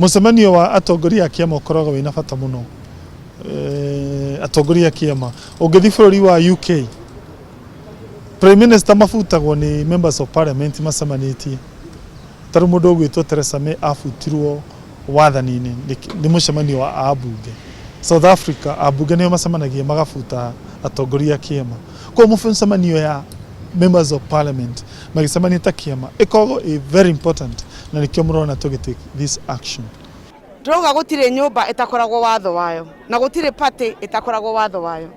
Mũcemanio wa atongoria a kĩama ũkoragwo wĩna bata mũno. Atongoria a kĩama, ũngĩthiĩ bũrũri wa UK, Prime Minister mabutagwo nĩ members of parliament macemanĩtie. Tarĩu mũndũ ũgwĩtwo Theresa May abutirwo wathani-inĩ nĩ mũcemanio wa ambunge. South Africa ambunge nĩo macemanagia magabuta atongoria a kĩama. Koguo mũcemanio ya members of parliament magĩcemania ta kĩama ĩkoragwo ĩ very important, na nĩkĩo mũrona tũgĩ take this action. Ndĩrauga gũtirĩ nyũmba ĩtakoragwo watho wayo na gũtirĩ party ĩtakoragwo watho wayo.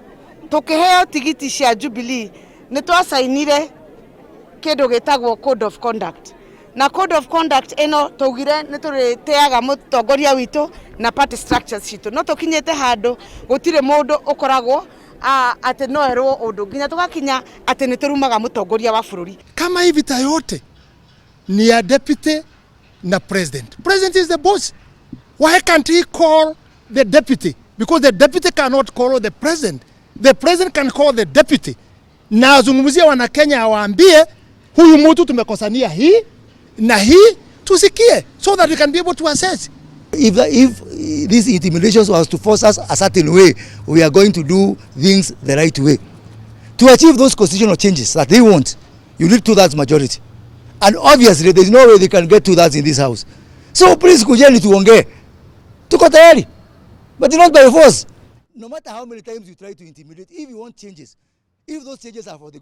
Tũkĩheo tigiti cia Jubilee nĩ twacainire kĩndũ gĩtagwo code of conduct, na code of conduct ĩno twaugire nĩ tũrĩtĩaga mũtongoria witũ na party structures citũ, no tũkinyĩte handũ gũtirĩ mũndũ ũkoragwo atĩ no erwo ũndũ nginya tũgakinya atĩ nĩ tũrumaga mũtongoria wa bũrũri. Kama hii vita yote ni ya deputy na president. President is the boss. Why can't he call the deputy? Because the deputy cannot call the president. The president can call the deputy. Na azungumzie wana Kenya, awaambie huyu mtu tumekosania hii na hii, tusikie so that we can be able to assess. If these intimidations was to force us a certain way, we are going to do things the right way. To achieve those constitutional changes that they want, you need two-thirds majority. And obviously, there is no way they can get two-thirds in this house. So please, kujeni tuongee. Tuko tayari. But not by force. No matter how many times you try to intimidate, if you want changes, if those changes are for the